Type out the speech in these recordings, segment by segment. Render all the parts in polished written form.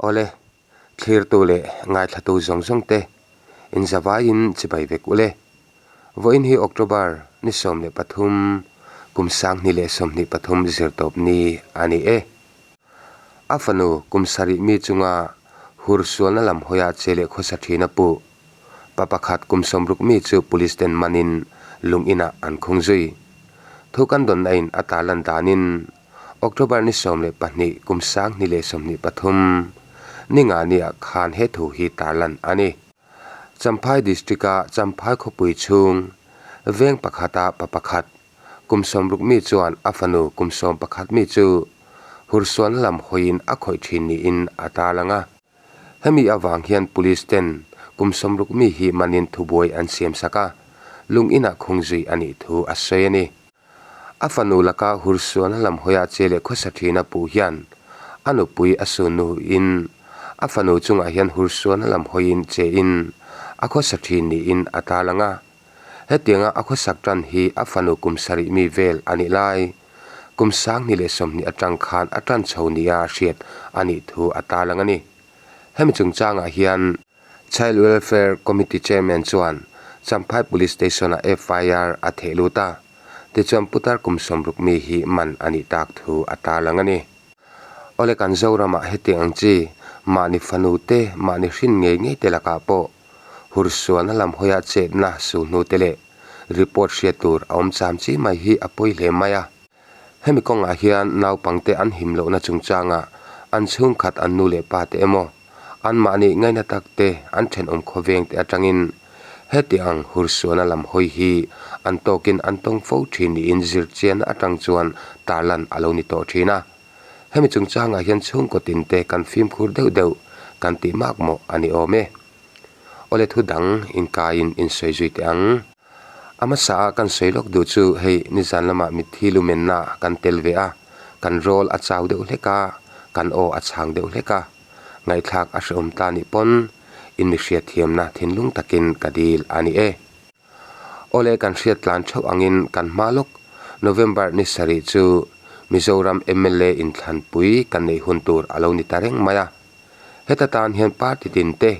Awle, thlirtu leh ngaithlatu zawng zawng te inzavaiin chibai vek ule. Vawiin hi October ni 13 kum 2023 zirtawp ni a ni e. A fanu kum sarih mi chunga hur sualna lam hawiah che leh khawsa thin a puh. Pa pakhat kum 60 mi chu police ten manin lung inah an khung zui. Thu kan dawnna in a tarlan danin October ni 12 kum 2023 ni nga niah khan he thu hi tarlan a ni. Champhai District-a Champhai khawpui chhung veng pakhata pa pakhat kum 60 mi chuan a fanu kum 11 mi chu hursualna lam hawiin a khawih thin niin a tarlang a. Hemi avang hian police ten kum 60 mi hi manin thubuai an siam sak a, lung inah khung zui a nih thu a sawi a ni. A fanu laka hursualna lam hawiah che leh khawsa thin a puh hian a nupui a sun nuin a fanu chungah hian hursualna lam hawiin chein a khawsa thin niin a tarlang a. Hetianga a khawsak tan hi a fanu kum sarih mi vel a nih lai, kum 2020 atang khan a tan chho nia hriat a nih thu a tarlang a ni. Hemi chungchangah hian Child Welfare Committee Chairman chuan Champhai Police Station-ah FIR a theh lut a, tichuan putar kum 60 mi hi man a nih tak thu a tarlang a ni. Awle kan Zoramah hetiang ang chi mahni fanu te, mahni hrin ngei ngei te lakah pawh hursualna lam hawiah chetna sulhnu te leh report hriat tur a awm cham chi mai hi a pawi hle mai a. Hemi kawngah hian naupangte an him lohna chungchangah an chhungkhat an nu leh pa te emaw, anmahni ngaina tak te an thenawm khawveng te atangin heti ang hursualna lam hawi hi an tawkin an tawng fo thin niin zirchianna atang chuan tarlan a lo ni tawh thin a. Hemi chungchangah hian chhungkaw tin te kan fimkhur deuh deuh kan tih mak mawh a ni awm e. Awle thu dang inkaiin insawi zui teh ang. A hmasa a kan sawi lawk duh chu hei nizan lamah mitthi lumenna kan tel ve a, kan rawl a chau deuh hlek a, kan aw a chhang deuh hlek a. Ngaihthlak a hrehawm ta nih pawn in mi hriatthiamna thinlung takin ka dil a ni e. Awle kan hriat tlan theuh angin kan hma lawk November ni sarih chu Mizoram mla inthlanpui kan neih hun tur a lo ni ta reng mai a. Heta tan hian party tin te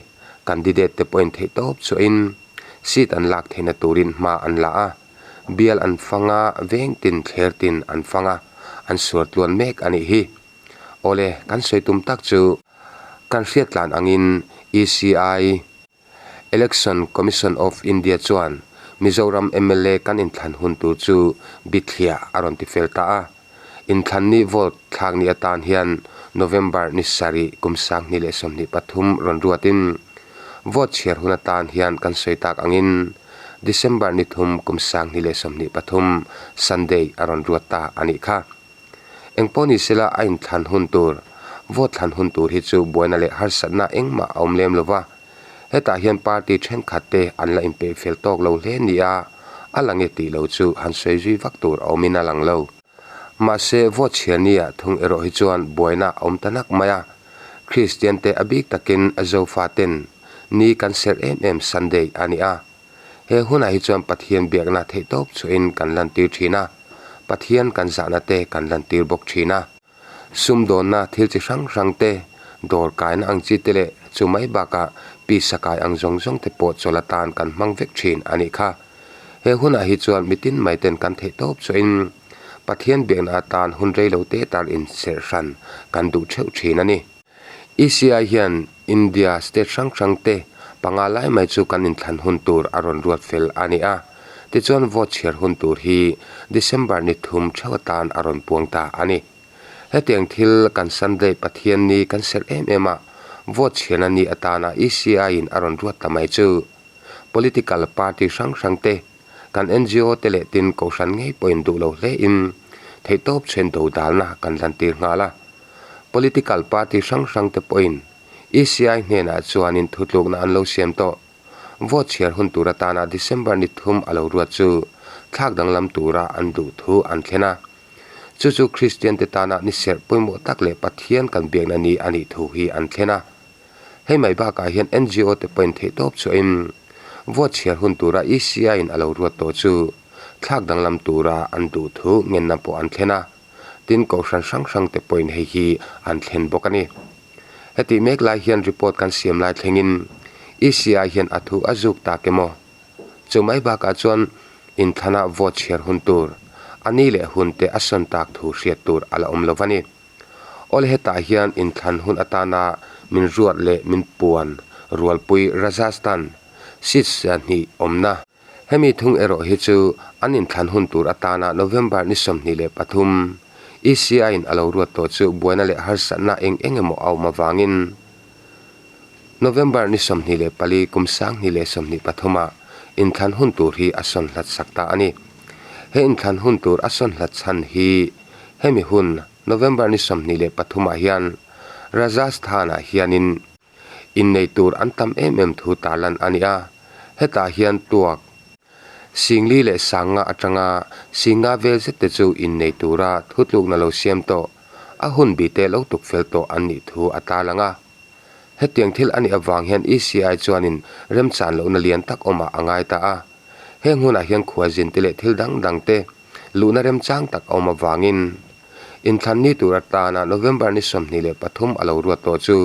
candidate te pawhin theih tawp chhuahin seat an lak theihna turin hma an la a, bial an fang a, veng tin thler tin an fang a, an suar tluan mek a nih hi. Awle, kan sawi tum tak chu kan hriat tlan angin ECI, Election Commission of India chuan Mizoram mla kan inthlan hun tur chu bithliah a rawn ti fel ta a. Inthlan ni vote thlak ni atan hian November ni sarih kum 2023 rawn ruatin vote chhiar hun atan hian kan sawi tak angin December ni 3 kum 2023 Sunday a rawn ruat ta a nih kha. Engpawh ni sela a inthlan hun tur, vote thlan hun tur hi chu buaina leh harsatna engmah a awm lem lova. Hetah hian party thenkhat te an la inpeih fel tawk lo hle nia a lang e tih lo chu han sawi zui vak tur a awmin a lang lo. Mahse vote chhiar nia thung erawh hi chuan buaina a awm ta nak mai a. Kristian te a bik takin Zofa ten ni kan serh em em Sunday a ni a. He hunah hi chuan Pathian biakna theih tawp chhuahin kan lantir thin a, Pathian kan zahna te kan lantir bawk thin a. Sumdawnna thil chi hrang hrang te, dawr kaina ang chi te leh chu mai bakah pisa kai ang zawng zawng te pawh chawlh atan kan hmang vek thin a nih kha. He hunah hi chuan mitin mai ten kan theih tawp chhuahin Pathian biakna atan hun rei lo te tar inserh hran kan duh theuh thin a ni. ECI hian India state hrang hrang te panga lai mai chu kan inthlan hun tur a rawn ruat fel a ni a. Tichuan vote chhiar hun tur hi December ni 3 theuh atan a rawn puang ta a ni. Hetiang thil kan Sunday Pathian ni kan serh em em a, vote chhiarna ni atana ECI in a rawn ruat ta mai chu political party hrang hrang te, kan NGO te leh tin kohhran ngei pawhin duh lo hle in theihtawp chhen do dalna kan lantir nghal a. Political party hrang hrang te pawhin ECI hnenah chuanin thutlukna an lo siam tawh. Vote chhiar hun tur atana December ni 3 a lo ruat chu thlak danglam tura an duh thu an thlen a. Chu chu Kristian te tana ni serh pawimawh tak leh Pathian kan biakna ni a nih thu hi an thlen a. Hei mai bakah hian NGO te pawhin theihtawp chhuahin vote chhiar hun tura ECI in a lo ruat tawh chu thlak danglam tura an duh thu ngenna pawh an thlen a. Tin kohhran hrang hrang te pawhin hei hi an thlen bawk a ni. Hetih mek lai hian report kan siam lai thlengin ECI hian a thu a zuk tak emaw? Chu mai bakah chuan inthlana vote chhiar hun tur, a ni leh hun te a sawn tak thu hriat tur a la awm lo va ni. Awle hetah hian inthlan hun atana min ruat leh min puan rualpui Rajasthan seat hnih awmna, Hemi thung erawh hi chu an inthlan hun tur atana November ni 23 ECI-in a lo ruat tawh chu buaina leh harsatna eng eng emaw a awm avangin November ni 24 kum 2023 ah inthlan hun tur hi a sawn hlat sak ta a ni. He inthlan hun tur a sawn hlat chhan hi hemi hun November ni 23 ah hian Rajasthan-ah hianin Innei tur an tam em em thu tarlan a ni a, hetah hian tuak, Singli leh Sanga atanga Singa vel zet te chu innei tura thutlukna lo siam tawh, a hun bite lo tuk fel tawh an nih thu a tarlang a. Hetiang thil a nih avang hian ECI chuanin remchan lohna lian tak awmah a ngai ta a. Heng hunah hian khualzin te leh thil dang dang te luhna remchang tak a awm avangin inthlan ni tur atana November ni 23 a lo ruat tawh chu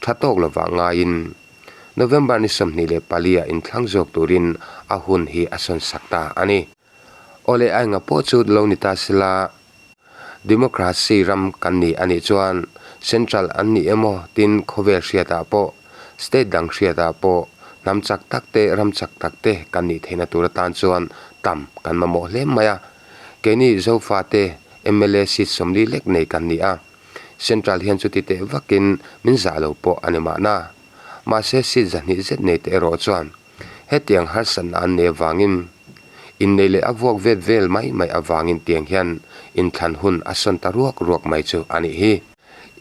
tha tawk lovah ngaiin November ni 24 ah inthlang zawk turin a hun hi a sawn sak ta a ni. Awle a enga pawh chu lo ni ta sela Democracy ram kan ni a nih chuan Central an ni emaw tin khawvel hriatah pawh, state dang hriatah pawh hnam chak tak te, ram chak tak te kan nih theihna tur atan chuan tam kan mamawh hle mai a. Keini Zofate mla seat 40 lek nei kan ni a, Central hian chuti teh vakin min zah lo pawh a ni mahna. Mahse seat 200 zet nei te erawh chuan Hetiang harsatna an nei avangin, innei leh a vuak vet vel mai mai avangin tiang hian inthlan hun a sawn ta ruak ruak mai chu a nih hi.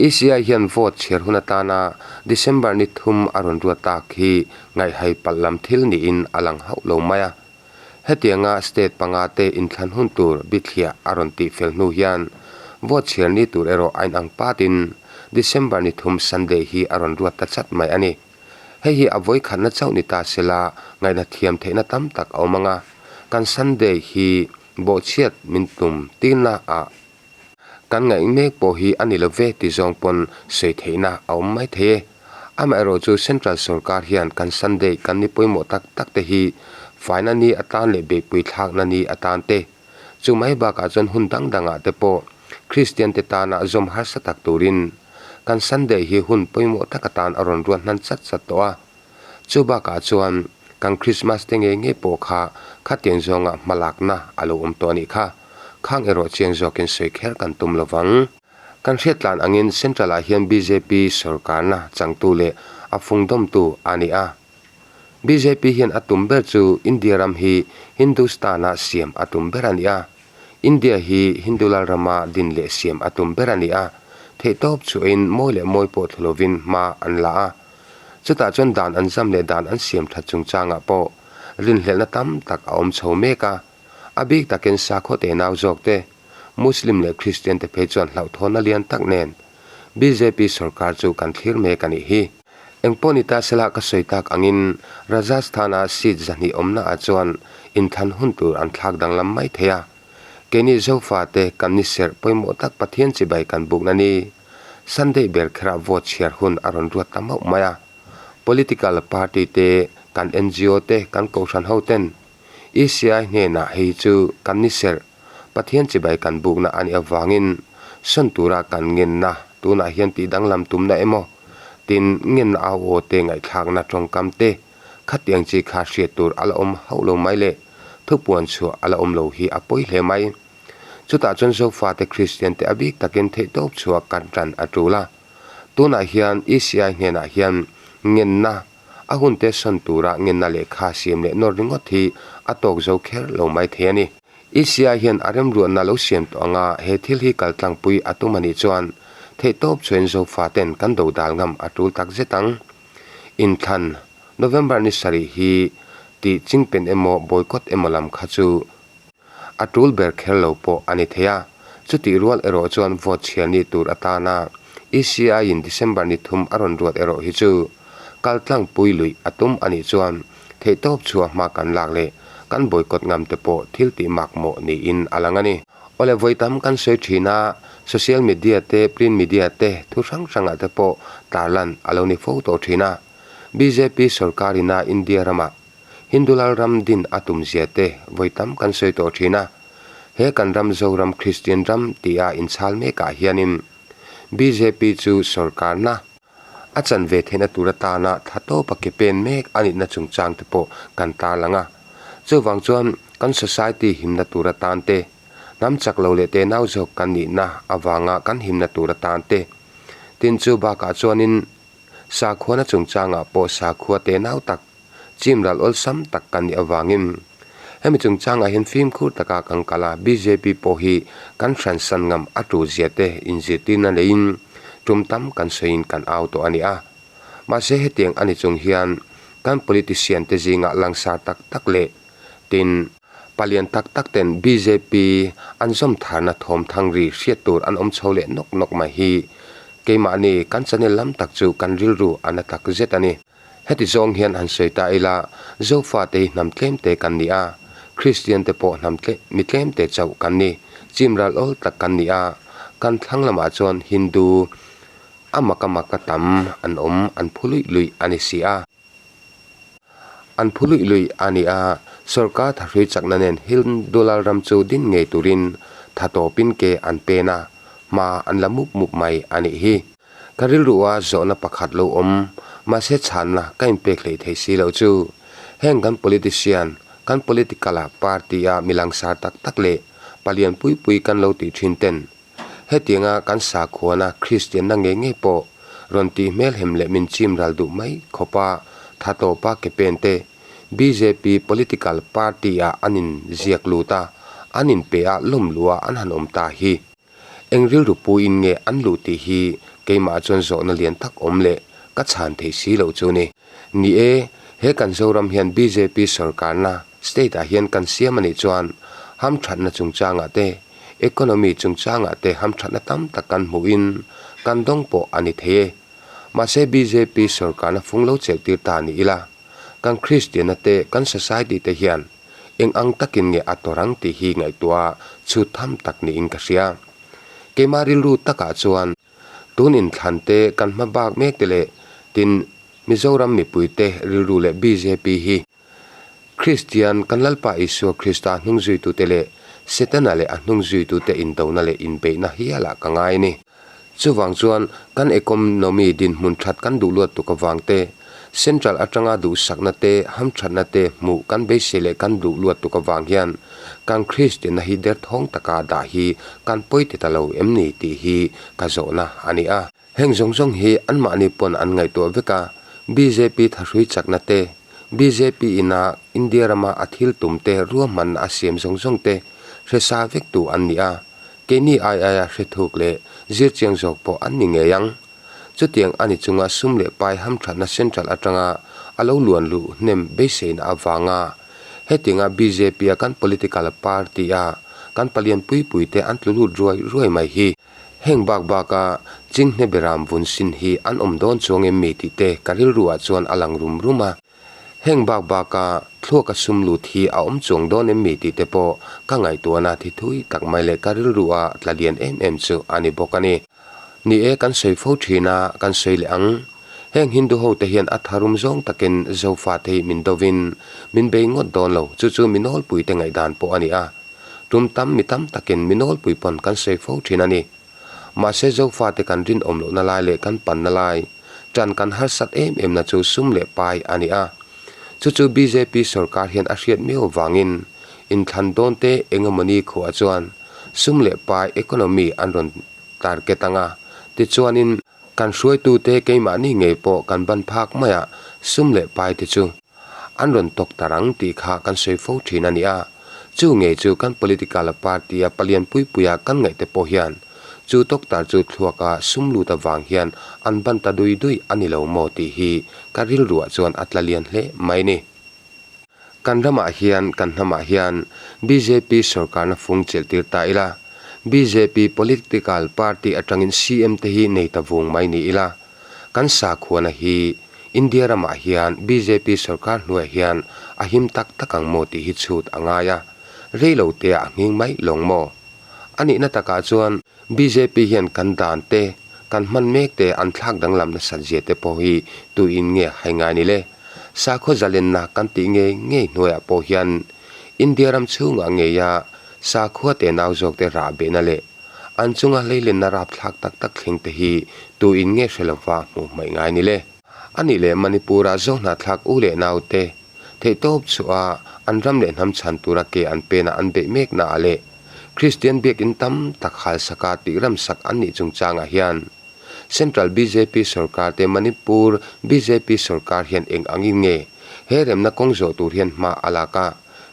ECI hian vote chhiar hun atana December ni thum a rawn ruat tak hi ngaihhai palh lam thil niin a lang hauh lo mai a. Hetianga state panga te inthlan hun tur bithliah a rawn tih fel hnu hian vote chhiar ni tur erawh a inang patin December ni thum Sunday hi a rawn ruat ta chat mai a ni. Hei hi a vawikhatna chauh ni ta sela, ngaihna thiam theihna tam tak a awm ang a, kan Sunday hi bawhchhiat min tum tirna ah kan ngaih mek pawh hi a ni lo ve ti zawng pawn sawi theihna a awm mai thei e. Amaherawh chu Central sorkar hian kan Sunday kan ni pawimawh tak tak te hi faina ni atan leh beihpui thlakna ni atan te, chu mai bakah chuan hun dang dangah te pawh Kristian te tana zawm harsa tak turin Kan Sunday hi hun pawimawh tak atan a rawn ruat hnan chat chat tawh a. Chu bakah chuan kan Christmas te ngei ngei pawh kha khatiang zawnga hmalakna a lo awm tawh a nih kha. Khang erawh chiang zawkin sawi kher kan tum lo vang. Kan hriat tlan angin Central ah hian bjp sorkarna changtu leh a fungdawmtu a ni a. Bjp hian a tum ber chu India ram hi Hindustan-a siam a tum ber a ni a. India hi Hindu lal rama din leh siam a tum ber a ni a, theihtawp chhuahin mawi leh mawi pawh thlu lovin hma an la a. Chutah chuan dan an zam leh dan an siam that chungchangah pawh rinhlelhna tam tak a awm chho mek a. A bik takin sakhaw tenau zawk te, Muslim leh Kristian te phei chuan hlauhthawnna lian tak nen bjp sorkar chu kan thlir mek a nih hi. Engpawh ni ta sela ka sawi tak angin Rajasthan-a seat 200 awmna ah chuan inthlan hun tur an thlak danglam mai thei a. Keini Zofate kan ni serh pawimawh tak Pathian chibai kan bukna ni. Sunday ber kherah vote chhiar hun a rawn ruat ta mauh mai a. Political party te, kan ngo te, kan kohhran ho ten ECI hnenah hei chu kan ni serh Pathian chibai kan bukna a nih avangin sawn tura kan ngenna tunah hian tih danglam tumna emaw tin ngenna au aw te ngaihthlakna tawngkam te khatiang chi kha hriat tur a la awm hauh lo mai leh thupuan chhuah a la awm lo hi a pawi hle mai. Chutah chuan Zofate Kristian te a bik takin theihtawp chhuah kan tan a tul a. Tunah hian ECI hnenah hian ngenna a hunte sawn tura ngenna lehkha siam leh nawr ringawt hi a tawk zo kher lo mai thei a ni. ECI hian a remruatna lo siam tawh anga he thil hi kal tlangpui a tum a nih chuan theihtawp chuan Zofa ten kan do dal ngam a tul tak zet ang. Inthlan, November ni sarih hi tih chingpen emaw boycott emaw lam kha chu A tul ber kher lo pawh a ni thei a, chutih rual erawh chuan vote chhiar ni tur atana ECI-in December ni thum a rawn ruat erawh hi chu kal tlangpui luih a tum a nih chuan theihtawp chhuah hma kan lak leh kan boycott ngam te pawh thil tih makmawh niin a lang a ni. Awle vawi tam kan sawi thin a, social media te, print media te, thu hrang hrangah te pawh tarlan a lo ni fo tawh thin a. Bjp sorkar ina India ramah Hindu lal ram din a tum zia te vawi tam kan sawi tawh thin a. He kan ram Zoram Kristian ram tia inchhal mekah hianin bjp chu sorkarna A chan ve theihna tur atana thla tawpa ke pen mek a nihna chungchang te pawh kan tarlang a. Chuvang chuan kan society himna tur atan te, hnam chak lo leh tenau zawk kan nihna avanga kan himna tur atan te, tin chu bakah chuanin sakhuana chungchangah pawh sakhua tenau tak, Chim ral awlsam tak kan nih avangin hemi chungchangah hian fimkhur taka kan kal a, bjp pawh hi kan hransan ngam a tu zia te inzirtirna neiin tum tam kan sawiin kan au tawh a ni a. Mahse hetiang a ni chung hian kan politician te zingah langsar tak tak leh tin, palian tak tak ten bjp an zawm tharna thawm thang ri hriat tur an awm chho leh nawk nawk mai hi keimahni kan channel lam tak chu kan rilru a na tak zet a ni. Heti zawng hian han sawi ta ila, Zofate hi hnam tlemte kan ni a, Kristiante pawh hnam tle mi tlemte chauh kan ni, chim ral awl tak kan ni a, kan thlang lamah chuan Hindu a mak a mak a tam an awm an phu luih luih a ni si a. An phu luih luih a ni a, sorkar thahrui chakna nen Hindu lalram chu din ngei turin tha tawpin ke an pen a, hma an la mup mup mai a nih hi. Ka rilruha zawhna pakhat lo awm, mahse chhanna ka inpek hleih thei si loh chu. Heng kan politician, kan political-a party-a mi langsar tak tak leh palian pui pui kan lo tih thin ten, hetianga kan sakhuana Kristianna ngei ngei pawh rawn tih hmelhem leh min chim ral duh mai khawpa tha tawpa ke pen te bjp political party-ah an inziak lut a, an inpe a lawm luh a an han awm ta hi. Eng rilru puiin nge an luh tih hi keimah chuan zawhna lian tak awm leh ka chhan thei si loh chu ni. Ni e, he kan Zoram hian bjp sorkarna state ah hian kan siam a nih chuan hamthatna chungchangah te, economy chungchangah te hamthatna tam tak kan hmuhin kan dawng pawh a ni thei e. Mahse bjp sorkarna fung lo chelh tir ta ni ila, kan Kristianna te, kan society te hian Eng ang takin nge a tawrh ang tih hi ngaihtuah a chhut tham tak niin ka hria. Keimah rilru takah chuan tun inthlan te kan hma bak mek te leh tin Mizoram mipui te rilru leh bjp hi Kristian kan Lalpa Isua Krista hnung zuitute leh Setana leh a hnung zuitute indona leh inbeihna hialah ka ngai a ni. Chuvang chuan kan economy dinhmun that kan duh luat tuk avang te, central atanga duhsakna te, hamthatna te hmuh kan beisei leh kan duh luat tuk avang hian kan Kristianna hi derthawng taka dah hi kan pawi ti ta lo em ni tih hi ka zawhna a ni a. Heng zawng zawng hi anmahni pawn an ngaihtuah vek a, bjp thahrui chakna te, bjp ina India rama a thil tum te ruahmanna a siam zawng zawng te hre sa vek tu an ni a. Keini ai aia hre thuk leh zir chiang zawk pawh an ni ngei ang. Chutiang a ni chunga sum leh pai hamthatna central atanga a lo luan luh hnem beiseina avanga hetianga bjp a kan political party a kan palian pui pui te an tlu lut ruai ruai mai hi. Heng bak baka chinghne beram vun sin hi an awm dawn chuang em mi tih te ka rilru ah chuan a lang rum rum a. Heng bak baka thluaka sum lut hi a awm chuang dawn em mi tih te pawh ka ngaihtuahna thi thui tak mai leh ka rilru a tla lian em em chu a ni bawk a ni. Ni e, kan sawi fo thin a, kan sawi leh ang. Heng Hindu ho te hian a tharum zawng takin Zofate hi min dovin min bei ngawt dawn lo, chu chu mi nawlpui te ngaihdan pawh a ni a. Tum tam mi tam takin mi nawlpui pawn kan sawi fo thin a ni. Mahse Zofate kan rinawm lohna lai leh kan panna lai, ṭan kan harsat em emna chu sum leh pai a ni a. Chu chu bjp sorkar hian a hriat miau avangin inthlan dawn te engemawni khuah chuan sum leh pai economy an rawn target ang a, tichuanin kan hruaitute keimahni ngei pawh kan ban phak maiah sum leh pai te chu an rawn tawk ta rang tih kha kan sawi fo thin a ni a, chu ngei chu kan political party-a palian pui puia kan ngaih te pawh hian chu tawktar chu thluaka sum lut avang hian an ban ta dui dui a ni lo maw tih hi ka rilruah chuan a tla lian hle mai ni. Kan ramah hian kan hnamah hian bjp sorkarna fung chelh tir ta ila, bjp political party atangin CM te hi nei ta vung mai ni ila, Kan sakhuana hi India ramah hian bjp sorkar hnuaiah hian a him tak tak ang maw tih hi chhut a ngai a, rei lo te ah a nghing mai lawng maw? A nihna takah chuan bjp hian kan dan te, kan hman mek te an thlak danglam nasat zia te pawh hi tuin nge hai ngai ni le? Sakhaw zalenna kan tih ngei ngei hnuaiah pawh hian India ram chhungah ngeia sakhua te nau zawk te rah behna leh an chunga hleilenna rapthlak tak tak thleng te hi tuin nge hre lova hmuh hmaih ngai ni le? A nih leh Manipur-a Zohnahthlak u leh naute theihtawp chhuah an ram leh hnam chhan tura ke an pena an beih mekna ah leh Kristian biakinn tam tak halsaka tih ramsak an nih chungchangah hian Central bjp sorkar te Manipur bjp sorkar hian eng angin nge he remna kawng zawh tur hian hma a lak a,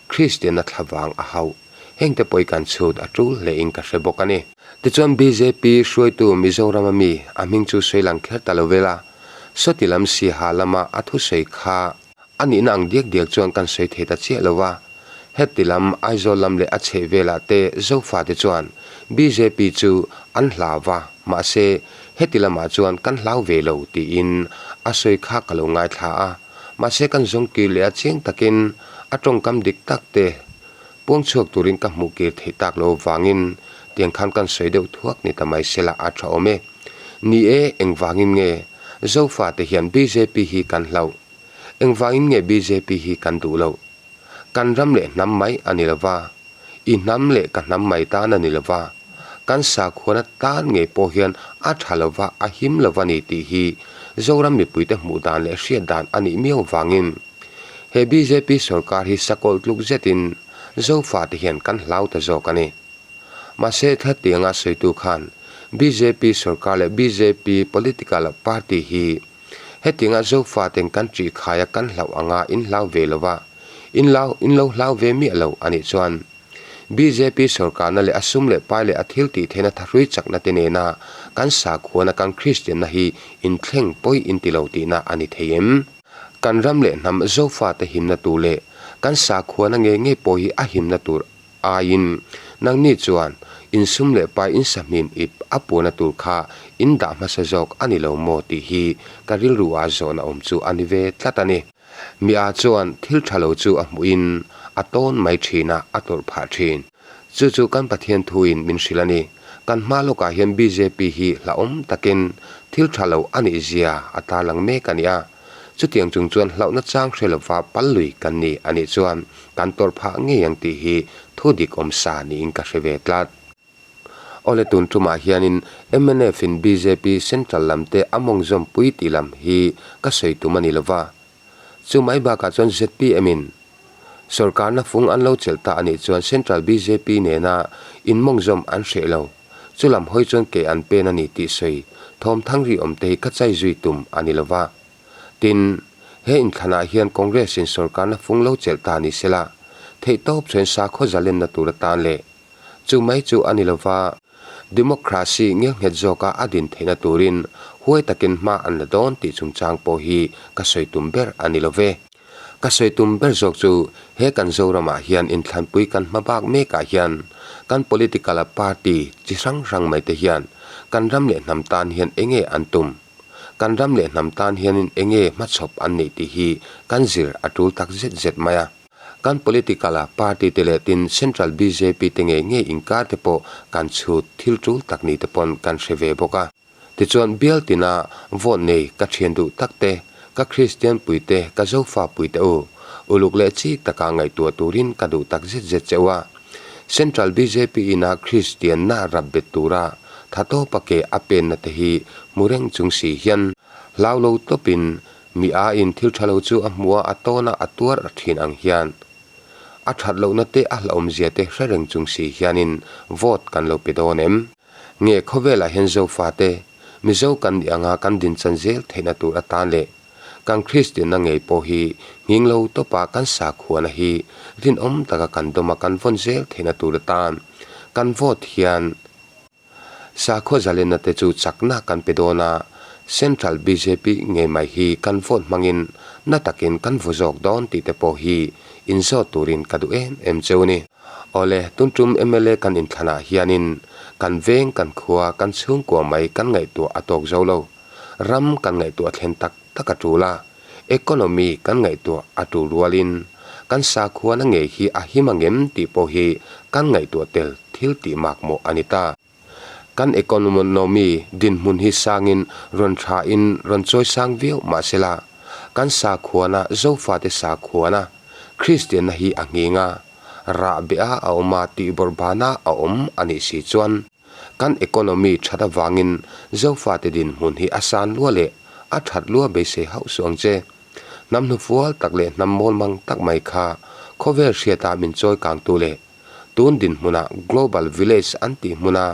Kristianna thlavang a hauh. Hengte pawh i kan chhut a tul hle in ka hre bawk a ni. Tichuan bjp hruaitu Mizoram a mi a hming chu sawi lang kher ta lo vel a, sawti lam siaha lama a thusawi kha a nihna ang diak diak chuan kan sawi thei ta chiah lo va. Heti lam Aizawl lam leh a chheh velah te Zofate chuan bjp chu an hlau va, mahse heti lamah chuan kan hlau ve lo tiin a sawi kha ka lo ngaithla a, mahse kan zawng kir leh a chiang takin a tawngkam dik tak te Puang chhuak turin ka hmuh kir theih tak lo vangin tiang khan kan sawi deuh thuak ni ta mai sela a tha awm e. Ni e, engvangin nge Zofate hian bjp hi kan hlauh? Engvangin nge bjp hi kan duh loh? Kan ram leh hnam mai a ni lova, i hnam leh ka hnam mai tan a ni lova, kan sakhuana tan ngei pawh hian a tha lova, a him lova ni tih hi Zoram mipuite hmuh dan leh hriat dan a nih miau vangin He bjp sorkar hi sakawlh tluk zetin Zofate hian kan hlau ta zawk a ni. Mahse thatianga sawitu khan bjp sorkar leh bjp political party hi hetianga Zofaten kan ṭih khaia kan hlauh anga in hlau ve lova, in lau in lo hlau ve miah lo a nih chuan bjp sorkarna leh a sum leh pai leh a thil tih theihna thahrui chakna te nena kan sakhuana kan Kristianna hi inthleng pawi inti lo tihna a ni thei em? Kan ram leh hnam Zofate himna tur leh kan sakhuana ngei ngei pawh hi a himna tur aiin nangni chuan insum leh pai insahmim ip a puana tur kha in dah hmasa zawk a ni lo maw tih hi ka rilru ah zawhna awm chu a ni ve tlat a ni. Mi a chuan thil tha lo chu a hmuhin a tawn mai thin a, a tawrh phah thin. Chu chu kan Pathian thuin min hrilh a ni. Kan hma lawkah hian bjp hi hlauhawm takin thil tha lo a nih zia a tarlang mek a ni a. Chutiang chung chuan hlauhna chang hre lova pal lui kan ni a nih chuan kan tawrh phah ngei ang tih hi thu dik awm sa niin ka hre ve tlat. Awle tun tumah hianin mnf in bjp central lam te a mawng zawmpui tih lam hi ka sawi tum a ni lova. Chu mai bakah chuan zpm in Sorkarna fung an lo chelh ta a nih chuan Central bjp nena inmawngzawm an hreh lo. Chu lam hawi chuan kei an pen a ni tih sawi thawm thang ri awm te hi ka chai zui tum a ni lova. Tin, he inthlanah hian Congress in sorkarna fung lo chelh ta ni sela, theihtawp chuan sakhaw zalenna tur atan leh chu mai chu a ni lova, Democracy ngelnghet zawka a din theihna turin huai takin hma an la dawn tih chungchang pawh hi ka sawi tum ber a ni love. Ka sawi tum ber zawk chu he kan Zoramah hian inthlanpui kan hma bak mekah hian kan political party chi hrang hrang mai te hian kan ram leh hnam tan hian enge an tum? Kan ram leh hnam tan hianin enge hmachhawp an neih tih hi kan zir a tul tak zet zet mai a. Kan political a party te leh tin central bjp te ngei ngei inkar te pawh kan chhut thil tul tak ni te pawn kan hre ve bawk a. Tichuan bial tina vote nei ka thian duh tak te, ka Kristian pui te, ka Zofa pui te u, uluk leh chik taka ngaihtuah turin ka duh tak zet zet che u a. Central bjp ina Kristianna rap bet tura tha tawpa ke a penna te hi hmu reng chung si hian hlau lo tawpin Mi aiin thil tha lo chu a hmuh a, a tawn a, a tuar a thin ang hian a that lohna te a hlauhawmzia te hre reng chung si hianin vote kan lo pe dawn em? Nge khawvelah hian Zofate, Mizo kan nih anga kan dinchan zel theihna tur atan leh kan Kristianna ngei pawh hi nghing lo tawpa kan sakhuana hi rinawm taka kan dawma kan vawn zel theihna tur atan kan vote hian Sakhaw zalenna te chu chakna kan pe dawn a, Central bjp ngei mai hi kan vote hmangin na takin kan vaw zawk dawn tih te pawh hi inzawt turin ka duh em em cheu ni. Awle, tun tum mla kan inthlanah hianin kan veng, kan khua, kan chhungkua mai kan ngaihtuah a tawk zo lo. Ram kan ngaihtuah thlen tak tak a tul a, economy kan ngaihtuah a tul rualin kan sakhuana ngei hi a him angem tih pawh hi kan ngaihtuah tel. thil tih makmawh a ni ta. Kan economy dinhmun hi sangin rawn thain rawn chawi sang viau mah sela, kan sakhuana Zofate sakhuana Kristianna hi a nghing a, rah beh a a awm a tih bawrhbana a awm a nih si chuan kan economy that avangin Zofate dinhmun hi a san lua leh a that lua beisei hauh suh ang che. Hnam hnufual tak leh hnam mawlmang tak mai kha khawvel hriata min chawi kangtu leh tun dinhmuna Global Village an tih hmuna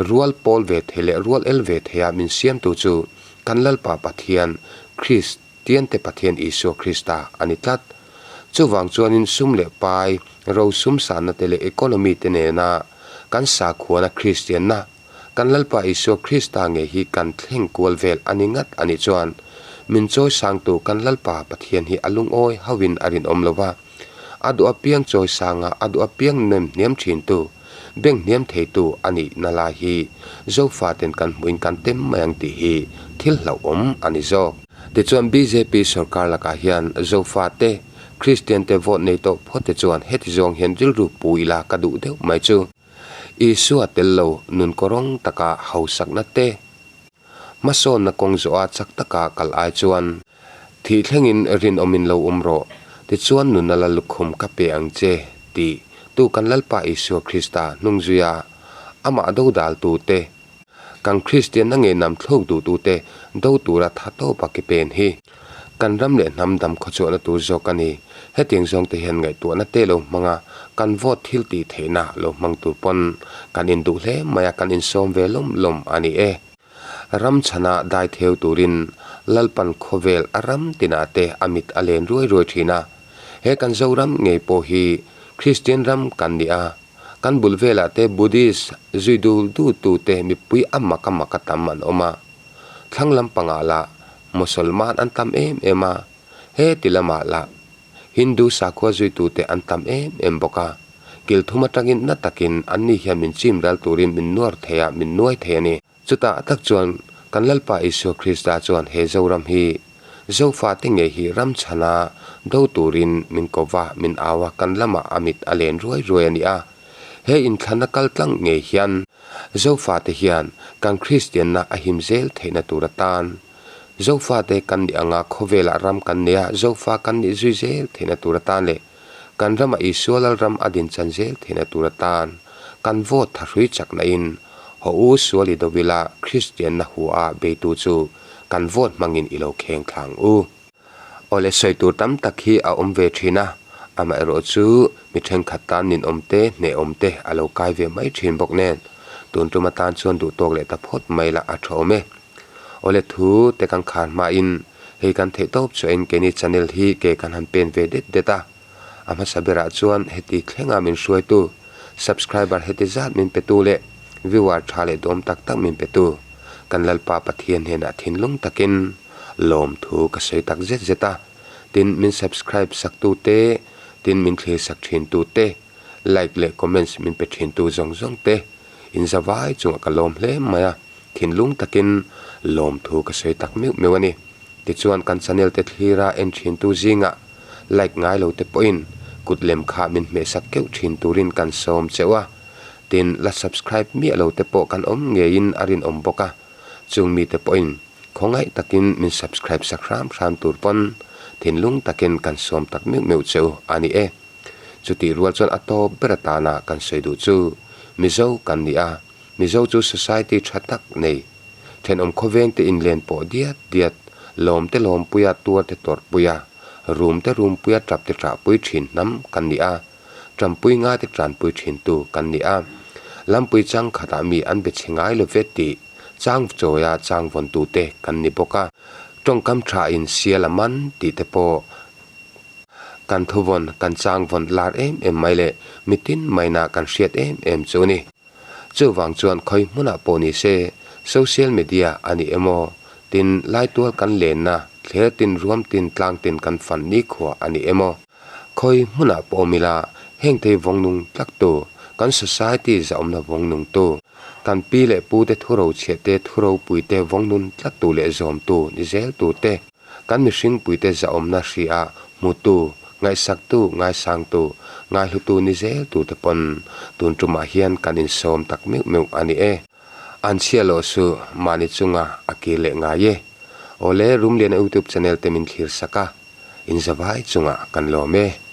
rual pawl ve thei leh rual el ve theia min siamtu chu kan Lalpa Pathian Kristiante Pathian Isua Krista a ni tlat. Chuvang chuanin sum leh pai, ro sum sanna te leh economy te nena kan sakhuana Kristianna Kan Lalpa Isua Krista ngei hi kan thleng kual vel a ni ngat a nih chuan min chawi sangtu kan Lalpa Pathian hi a lungawi hauhin a rinawm lo va. A duh apiang chawi sanga a duh apiang nem hniam thintu, beng hniam theitu a nihna lai hi Zofaten kan hmuhin kan tem mai ang tih hi thil hlauhawm a ni zawk. Tichuan bjp sorkar lakah hian Zofate, Kristiante vote nei tawh phawt te chuan heti zawng hian rilru pu ila ka duh deuh mai chu. Isua tel lo nun kawrawng taka hausakna te, hmasawnna kawng zawha chak taka kal ai chuan, Thih thlengin rinawmin lo awm rawh, tichuan nunna la lukhum ka pe ang che, tih tu kan Lalpa Isua Krista hnungzuia amah dodaltu te, Kan Kristianna nge nam thluk duhtute do tura tha tawpa ke pen hi kan ram leh hnam dam khawchhuahna tur zawk a ni. Hetiang zawngte hian ngaihtuahna te lo hmang a, kan vote thil tih theihna lo hmang tur pawn kan induh hle mai a, kan insawm ve lawm lawm a ni e. Ram chhana dai theu turin Lalpan khawvel a ram tinah te a mit a len ruai ruai thin a. He kan Zoram ngei pawh hi Kristian ram kan ni a, Kan bul velah te Buddhist zui dul dul tu te mipui a mak a mak a tam an awm a. Thlang lampangah lah Mosolman an tam em em a, he ti lamah lah Hindu sakhua zui tu te an tam em em bawk a. Kil thum atangin na takin anni hian min chim ral turin min nuar thei a, min nuai thei a ni. Chutah tak chuan kan Lalpa Isua Krista chuan he Zoram hi Zofate ngei hi ram chhana do turin min ko va, min au a, kan lamah a mit a len ruai ruai a ni a. He inthlanna kal tlang ngei hian Zofate hian kan Kristianna a him zel theihna tur atan Zofate kan nih anga khawvelah ram kan nei a, Zofa kan nih zui zel theihna tur atan leh Kan rama Isua Lalram a din chan zel theihna tur atan kan vote thahrui chakna in haw u sual i do ila Kristianna hu a beitu chu kan vote hmangin i lo kheng thlang u. Awle sawi tur tam tak hi a awm ve thin a, amaherawh chu mi thenkhat tan ninawm te hnehawm te a lo kai ve mai thin bawk nen tun tum atan chuan duhtawk leh ta phawt mai lah a tha awm e. Awle thu te kan khar hmain Hei kan theih tawp chuahin keini channel hi ke kan han pen ve det det a, a hmasa berah chuan heti thlenga min hruaitu, subscriber heti zat min petu leh viewer tha leh dawm tak tak min petu kan Lalpa Pathian hnenah thinlung takin lawmthu ka sawi tak zet zet a, tin min subscribe saktu te, tin min thlir sak thintu te, like leh comments min pe thintu zawng zawng te inzavai chungah ka lawm hle mai a. Thinlung takin lawmthu ka sawi tak meuh meuh a ni. Tichuan kan channel te thlira en thintu zingah like ngai lo te pawhin kut lem kha min hmehsak keuh thin turin kan sawm cheuh a. Tin, la subscribe miah lo te pawh kan awm ngeiin a rinawm bawk a. Chung mite pawhin khawngaih takin min subscribe sak hram hram tur pawn thinlung takin kan sawm tak meuh meuh cheuh a ni e. Chutih rual chuan a tawp ber atana kan sawi duh chu Mizo kan ni a. Mizo chu society tha tak nei, thenawm khawveng te inlen pawh diat diat, lawm te lawmpuia tuar te tawrhpuia, rum te rumpuia tap te ṭahpui thin hnam kan ni a, ṭampui ngai te ṭanpui thintu kan ni a. Lampui chang khatah mi an be chhe ngai lo ve tih chang chawia chang vawntu te kan ni bawk a. Tawngkam tha in sial a man tih te pawh kan thuvawn kan chang vawn lar em em mai leh mitin maina kan hriat em em chu a ni. Chuvang chuan khawi hmunah pawh ni se, social media a ni emaw, tin laitual kan lenna, thler tin ruam tin tlang tin kan fan nikhua a ni emaw, khawi hmunah pawh awm ila, heng thei vawng nung tlaktu, kan society zahawmna vawng nungtu, kan pi leh pute thurochhiah te thuropui te vawng nun tlattu leh zawmtu ni zel tur te, Kan mihringpuite zahawmna hria, hmutu, ngaihsaktu, ngaisangtu, Ngaihlutu ni zel turte pawn tun tumah hian kan insawm tak meuh meuh a ni e. An chhia loh su mahni chunga a kir leh ngai e. Awle Rumliana YouTube channel te min thlir sak a, in zavai chungah kan lawm e.